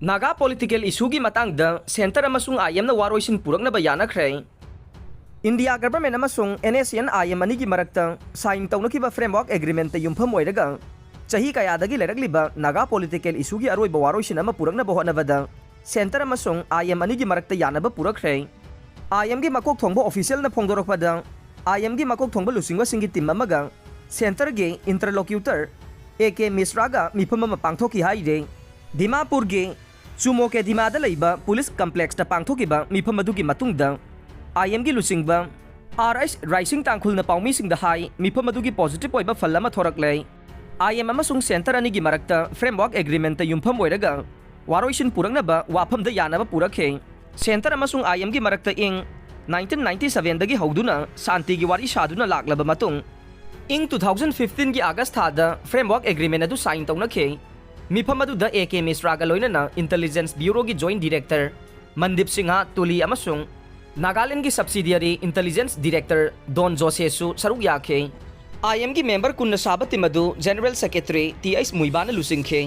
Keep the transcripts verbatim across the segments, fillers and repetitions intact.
Naga political ꯏꯁꯨꯒꯤ ꯃꯇꯥꯡꯗ centre ꯑꯃꯁꯨꯡ ꯑꯥꯏ ꯑꯦꯝꯅ ꯋꯥꯔꯣꯏꯁꯤꯟ ꯄꯨꯔꯛꯅꯕ ꯌꯥꯅꯈ꯭ꯔꯦ꯫ ꯏꯟꯗꯤꯌꯥ ꯒꯚꯔꯟꯃꯦꯟꯠ ꯑꯃꯁꯨꯡ N S N I M ꯑꯅꯤꯒꯤ ꯃꯔꯛꯇ ꯁꯥꯏꯟ ꯇꯧꯅꯈꯤꯕ ꯐ꯭ꯔꯦꯝꯋꯥꯔꯛ ꯑꯦꯒ꯭ꯔꯤꯃꯦꯟꯠꯇ ꯌꯨꯝꯐꯝ ꯑꯣꯏꯔꯒ ꯆꯍꯤ ꯀꯌꯥꯗꯒꯤ ꯂꯩꯔꯛꯂꯤꯕ ꯅꯥꯒꯥ ꯄꯣꯂꯤꯇꯤꯀꯦꯜ ꯏꯁꯨꯒꯤ ꯑꯔꯣꯏꯕ ꯋꯥꯔꯣꯏꯁꯤꯟ ꯑꯃ ꯄꯨꯔꯛꯅꯕ ꯍꯣꯠꯅꯕꯗ ꯁꯦꯟꯇꯔ ꯑꯃꯁꯨꯡ ꯑꯥꯏ ꯑꯦꯝ ꯑꯅꯤꯒꯤ ꯃꯔꯛꯇ ꯌꯥꯅꯕ ꯄꯨꯔꯛꯈ꯭ꯔꯦ꯫ ꯑꯥꯏ ꯑꯦꯝꯒꯤ ꯃꯀꯣꯛ ꯊꯣꯡꯕ ꯑꯣꯐꯤꯁꯤꯌꯦꯜꯅ ꯐꯣꯡꯗꯣꯔꯛꯄꯗ, ꯑꯥꯏ ꯑꯦꯝꯒꯤ ꯃꯀꯣꯛ ꯊꯣꯡꯕ ꯂꯨꯆꯤꯡꯕꯁꯤꯡꯒꯤ ꯇꯤꯝ ꯑꯃꯒ ꯁꯦꯟꯇꯔꯒꯤ ꯏꯟꯇꯔꯂꯣꯀ꯭ꯌꯨꯇꯔ ꯑꯦ ꯀꯦ ꯃꯤꯁ꯭ꯔꯥꯒ ꯃꯤꯐꯝ ꯑꯃ ꯄꯥꯡꯊꯣꯛꯈꯤ ꯍꯥꯏꯔꯤ꯫ ꯗꯤꯃꯥꯄꯨꯔꯒꯤ ꯆꯨꯃꯣꯀꯦꯗꯤꯃꯥꯗ ꯂꯩꯕ ꯄꯨꯂꯤꯁ ꯀꯝꯄ꯭ꯂꯦꯛꯁꯇ ꯄꯥꯡꯊꯣꯛꯈꯤꯕ ꯃꯤꯐꯝ ꯑꯗꯨꯒꯤ ꯃꯇꯨꯡꯗ, ꯑꯥꯏ ꯑꯦꯝꯒꯤ ꯂꯨꯆꯤꯡꯕ ꯑꯥꯔ ꯑꯩꯆ ꯔꯥꯏꯁꯤꯡ ꯇꯥꯡꯈꯨꯜꯅ ꯄꯥꯎꯃꯤꯁꯤꯡꯗ ꯍꯥꯏ, ꯃꯤꯐꯝ ꯑꯗꯨꯒꯤ ꯄꯣꯖꯤꯇꯤꯚ ꯑꯣꯏꯕ ꯐꯜ ꯑꯃ ꯊꯣꯔꯛꯂꯦ꯫ ꯑꯥꯏ ꯑꯦꯝ ꯑꯃꯁꯨꯡ ꯁꯦꯟꯇꯔ ꯑꯅꯤꯒꯤ ꯃꯔꯛꯇ ꯐ꯭ꯔꯦꯝꯋꯥꯔꯛ ꯑꯦꯒ꯭ꯔꯤꯃꯦꯟꯠꯇ ꯌꯨꯝꯐꯝ ꯑꯣꯏꯔꯒ ꯋꯥꯔꯣꯏꯁꯤꯟ ꯄꯨꯔꯛꯅꯕ ꯋꯥꯐꯝꯗ ꯌꯥꯅꯕ ꯄꯨꯔꯛꯈꯤ꯫ ꯁꯦꯟꯇꯔ ꯑꯃꯁꯨꯡ ꯑꯥꯏ ꯑꯦꯝꯒꯤ ꯃꯔꯛꯇ ꯏꯪ ꯅꯥꯏꯟꯇꯤꯟ ꯅꯥꯏꯟꯇꯤ ꯁꯚꯦꯟꯗꯒꯤ ꯍꯧꯗꯨꯅ ꯁꯥꯟꯇꯤꯒꯤ ꯋꯥꯔꯤ ꯁꯥꯗꯨꯅ ꯂꯥꯛꯂꯕ ꯃꯇꯨꯡ, ꯏꯪ ꯇꯨ ꯊꯥꯎꯖꯟ ꯐꯤꯐꯇꯤꯟꯒꯤ ꯑꯥꯒꯁ ꯊꯥꯗ ꯐ꯭ꯔꯦꯝꯋꯥꯔꯛ ꯑꯦꯒ꯭ꯔꯤꯃꯦꯟꯠ ꯑꯗꯨ ꯁꯥꯏꯟ ꯇꯧꯅꯈꯤ꯫ ꯃꯤꯐꯝ ꯑꯗꯨꯗ ꯑꯦ ꯀꯦ ꯃꯤꯁ꯭ꯔꯥꯒ ꯂꯣꯏꯅꯅ ꯏꯟꯇꯦꯂꯤꯖꯦꯟꯁ ꯕ꯭ꯌꯨꯔꯣꯒꯤ ꯖꯣꯏꯟꯠ ꯗꯤꯔꯦꯛꯇꯔ ꯃꯟꯗꯤꯞ ꯁꯤꯡꯍ ꯇꯨꯂꯤ ꯑꯃꯁꯨꯡ ꯅꯥꯒꯥꯂꯦꯟꯗꯒꯤ ꯁꯕꯁꯤꯗꯤꯌꯔꯤ ꯏꯟꯇꯦꯂꯤꯖꯦꯟꯁ ꯗꯤꯔꯦꯛꯇꯔ ꯗꯣꯟ ꯖꯣꯁꯦꯁꯨ ꯁꯔꯨꯛ ꯌꯥꯈꯤ꯫ ꯑꯥꯏ ꯑꯦꯝꯒꯤ ꯃꯦꯝꯕꯔ ꯀꯨꯟꯅ ꯁꯥꯕ ꯇꯤꯝ ꯑꯗꯨ ꯖꯦꯅꯔꯦꯜ ꯁꯦꯀ꯭ꯔꯦꯇꯔꯤ ꯇꯤ ꯑꯩꯆ ꯃꯨꯏꯕꯥꯅ ꯂꯨꯆꯤꯡꯈꯤ꯫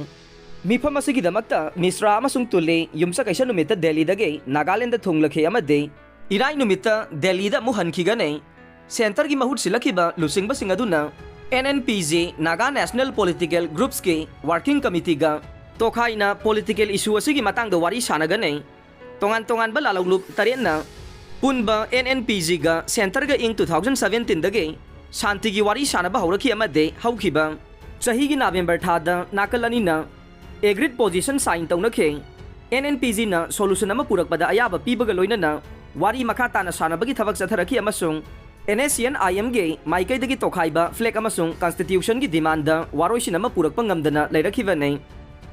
ꯃꯤꯐꯝ ꯑꯁꯤꯒꯤꯗꯃꯛꯇ ꯃꯤꯁ꯭ꯔꯥ ꯑꯃꯁꯨꯡ ꯇꯨꯂꯤ ꯌꯨꯝꯁꯀꯩꯁ ꯅꯨꯃꯤꯠꯇ ꯗꯦꯜꯂꯤꯗꯒꯤ ꯅꯥꯒꯥꯂꯦꯟꯗ ꯊꯨꯡꯂꯈꯤ ꯑꯃꯗꯤ ꯏꯔꯥꯏ ꯅꯨꯃꯤꯠꯇ ꯗꯦꯜꯂꯤꯗ ꯑꯃꯨꯛ ꯍꯟꯈꯤꯒꯅꯤ꯫ ꯁꯦꯟꯇꯔꯒꯤ ꯃꯍꯨꯠ ꯁꯤꯜꯂꯛꯈꯤꯕ ꯂꯨꯆꯤꯡꯕꯁꯤꯡ ꯑꯗꯨꯅ N N P G, Naga national political ꯒ꯭ꯔꯨꯞꯁꯀꯤ ꯋꯥꯔꯀꯤꯡ ꯀꯃꯤꯇꯤꯒ ꯇꯣꯈꯥꯏꯅ ꯄꯣꯂꯤꯇꯤꯀꯦꯜ ꯏꯁꯨ ꯑꯁꯤꯒꯤ ꯃꯇꯥꯡꯗ ꯋꯥꯔꯤ ꯁꯥꯟꯅꯒꯅꯤ꯫ ꯇꯣꯉꯥꯟ ꯇꯣꯉꯥꯟꯕ ꯂꯥꯂꯣꯡꯂꯨꯞ ꯇꯔꯦꯠꯅ ꯄꯨꯟꯕ ꯑꯦꯟ ꯑꯦꯟ ꯄꯤ ꯖꯤꯒ ꯁꯦꯟꯇꯔꯒ ꯏꯪ ꯇꯨ ꯊꯥꯎꯖꯟ ꯁꯚꯦꯟꯇꯤꯟꯗꯒꯤ ꯁꯥꯟꯇꯤꯒꯤ ꯋꯥꯔꯤ ꯁꯥꯟꯅꯕ ꯍꯧꯔꯛꯈꯤ ꯑꯃꯗꯤ ꯍꯧꯈꯤꯕ ꯆꯍꯤꯒꯤ ꯅꯕꯦꯝꯕꯔ ꯊꯥꯗ ꯅꯥꯀꯜ ꯑꯅꯤꯅ ꯑꯦꯒ꯭ꯔꯤꯠ ꯄꯣꯖꯤꯁꯟ ꯁꯥꯏꯟ ꯇꯧꯅꯈꯤ꯫ ꯑꯦꯟ ꯑꯦꯟ ꯄꯤ ꯖꯤꯅ ꯁꯣꯂꯨꯁꯟ ꯑꯃ ꯄꯨꯔꯛꯄꯗ ꯑꯌꯥꯕ ꯄꯤꯕꯒ ꯂꯣꯏꯅꯅ ꯋꯥꯔꯤ ꯃꯈꯥ ꯇꯥꯅ ꯁꯥꯟꯅꯕꯒꯤ ꯊꯕꯛ ꯆꯠꯊꯔꯛꯈꯤ ꯑꯃꯁꯨꯡ ꯑꯦꯟ ꯑꯦꯁ ꯁꯤ ꯑꯦꯟ ꯑꯥꯏ ꯑꯦꯝꯒꯤ ꯃꯥꯏꯀꯩꯗꯒꯤ ꯇꯣꯈꯥꯏꯕ ꯐ꯭ꯂꯦꯒ ꯑꯃꯁꯨꯡ ꯀꯟꯁꯇꯤꯇ꯭ꯌꯨꯁꯟꯒꯤ ꯗꯤꯃꯥꯟꯗ ꯋꯥꯔꯣꯏꯁꯤꯟ ꯑꯃ ꯄꯨꯔꯛꯄ ꯉꯝꯗꯅ ꯂꯩꯔꯛꯈꯤꯕꯅꯤ꯫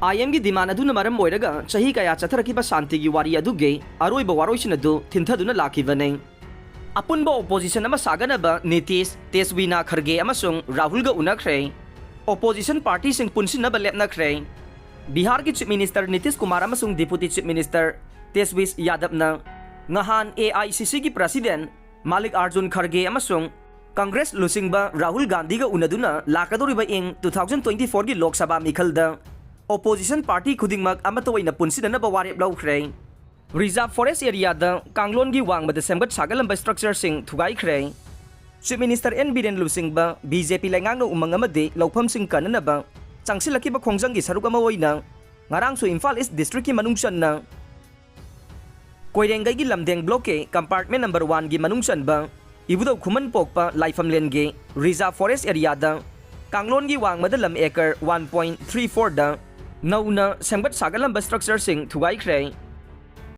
ꯑꯥꯏ ꯑꯦꯝꯒꯤ ꯗꯤꯃꯥꯟ ꯑꯗꯨꯅ ꯃꯔꯝ ꯑꯣꯏꯔꯒ ꯆꯍꯤ ꯀꯌꯥ ꯆꯠꯊꯔꯛꯈꯤꯕ ꯁꯥꯟꯇꯤꯒꯤ ꯋꯥꯔꯤ ꯑꯗꯨꯒꯤ ꯑꯔꯣꯏꯕ ꯋꯥꯔꯣꯏꯁꯤꯟ ꯑꯗꯨ ꯊꯤꯟꯊꯗꯨꯅ ꯂꯥꯛꯈꯤꯕꯅꯤ꯫ ꯑꯄꯨꯟꯕ ꯑꯣꯄꯣꯖꯤꯁꯟ ꯑꯃ ꯁꯥꯒꯠꯅꯕ ꯅꯤꯇꯤꯁ, ꯇꯦꯖꯁ꯭ꯋꯤꯅꯥ ꯈꯔꯒꯦ ꯑꯃꯁꯨꯡ ꯔꯥꯍꯨꯜꯒ ꯎꯅꯈ꯭ꯔꯦ꯫ ꯑꯣꯄꯣꯖꯤꯁꯟ ꯄꯥꯔꯇꯤꯁꯤꯡ ꯄꯨꯟꯁꯤꯟꯅꯕ ꯂꯦꯞꯅꯈ꯭ꯔꯦ꯫ ꯕꯤꯍꯥꯔꯒꯤ ꯆꯤꯐ ꯃꯤꯅꯤꯁꯇꯔ ꯅꯤꯇꯤꯁ ꯀꯨꯃꯥꯔ ꯑꯃꯁꯨꯡ ꯗꯤꯄꯨꯇꯤ ꯆꯤꯐ ꯃꯤꯅꯤꯁꯇꯔ ꯇꯦꯖꯁ꯭ꯋꯤ ꯌꯥꯗꯕꯅ ꯉꯍꯥꯟ ꯑꯦ ꯑꯥꯏ ꯁꯤ ꯁꯤꯒꯤ ꯄ꯭ꯔꯁꯤꯗꯦꯟ ꯃꯥꯂꯤꯛ ꯑꯥꯔꯖꯨꯟ ꯈꯔꯒꯦ ꯑꯃꯁꯨꯡ ꯀꯪꯒ꯭ꯔꯦꯁ ꯂꯨꯆꯤꯡꯕ ꯔꯥꯍꯨꯜ ꯒꯥꯟꯙꯤꯒ ꯎꯅꯗꯨꯅ ꯂꯥꯛꯀꯗꯧꯔꯤꯕ ꯏꯪ ꯇꯨ ꯊꯥꯎꯖꯟ ꯇ꯭ꯋꯦꯟꯇꯤ ꯐꯣꯔꯒꯤ ꯂꯣꯛ ꯁꯚꯥ ꯃꯤꯈꯜꯗ ꯑꯣꯄꯣꯖꯤꯁꯟ ꯄꯥꯔꯇꯤ ꯈꯨꯗꯤꯡꯃꯛ ꯑꯃꯠꯇ ꯑꯣꯏꯅ ꯄꯨꯟꯁꯤꯟꯅꯅꯕ ꯋꯥꯔꯦꯞ ꯂꯧꯈ꯭ꯔꯦ꯫ ꯔꯤꯖꯥꯔꯚ ꯐꯣꯔꯦꯁ ꯑꯦꯔꯤꯌꯥꯗ ꯀꯥꯡꯂꯣꯟꯒꯤ ꯋꯥꯡꯃꯗ ꯁꯦꯝꯒꯠ ꯁꯥꯒꯠꯂꯝꯕ ꯁ꯭ꯇ꯭ꯔꯛꯆꯔꯁꯤꯡ ꯊꯨꯒꯥꯏꯈ꯭ꯔꯦ꯫ ꯆꯤꯐ ꯃꯤꯅꯤꯁꯇꯔ ꯑꯦꯟ ꯕꯤꯔꯦꯟ ꯂꯨꯆꯤꯡꯕ ꯕꯤ ꯖꯦ ꯄꯤ ꯂꯩꯉꯥꯛꯅ ꯎꯃꯪ ꯑꯃꯗꯤ ꯂꯧꯐꯝꯁꯤꯡ ꯀꯟꯅꯅꯕ ꯆꯪꯁꯤꯜꯂꯛꯈꯤꯕ ꯈꯣꯡꯖꯪꯒꯤ ꯁꯔꯨꯛ ꯑꯃ ꯑꯣꯏꯅ ꯉꯔꯥꯡꯁꯨ ꯏꯝꯐꯥꯜ ꯏꯁ ꯗꯤꯁꯇ꯭ꯔꯤꯛꯀꯤ ꯃꯅꯨꯡ ꯆꯟꯅ ꯀꯣꯏꯔꯦꯡꯒꯩꯒꯤ ꯂꯝꯗꯦꯡ ꯕ꯭ꯂꯣꯛꯀꯤ ꯀꯝꯄꯥꯔꯠꯃꯦꯟ ꯅꯝꯕꯔ ꯋꯥꯟꯒꯤ ꯃꯅꯨꯡ ꯆꯟꯕ ꯏꯕꯨꯙꯧ ꯈꯨꯃꯟ ꯄꯣꯛꯄ ꯂꯥꯏꯐꯝꯂꯦꯟꯒꯤ ꯔꯤꯖꯥꯔꯚ ꯐꯣꯔꯦꯁ ꯑꯦꯔꯤꯌꯥꯗ ꯀꯥꯡꯂꯣꯟꯒꯤ ꯋꯥꯡꯃꯗ ꯂꯝ ꯑꯦꯀꯔ ꯋꯥꯟ ꯄꯣꯏꯟ ꯊ꯭ꯔꯤ ꯐꯣꯔꯗ ꯅꯧꯅ ꯁꯦꯝꯒꯠ ꯁꯥꯒꯠꯂꯝꯕ ꯁ꯭ꯇ꯭ꯔꯛꯆꯔꯁꯤꯡ ꯊꯨꯒꯥꯏꯈ꯭ꯔꯦ꯫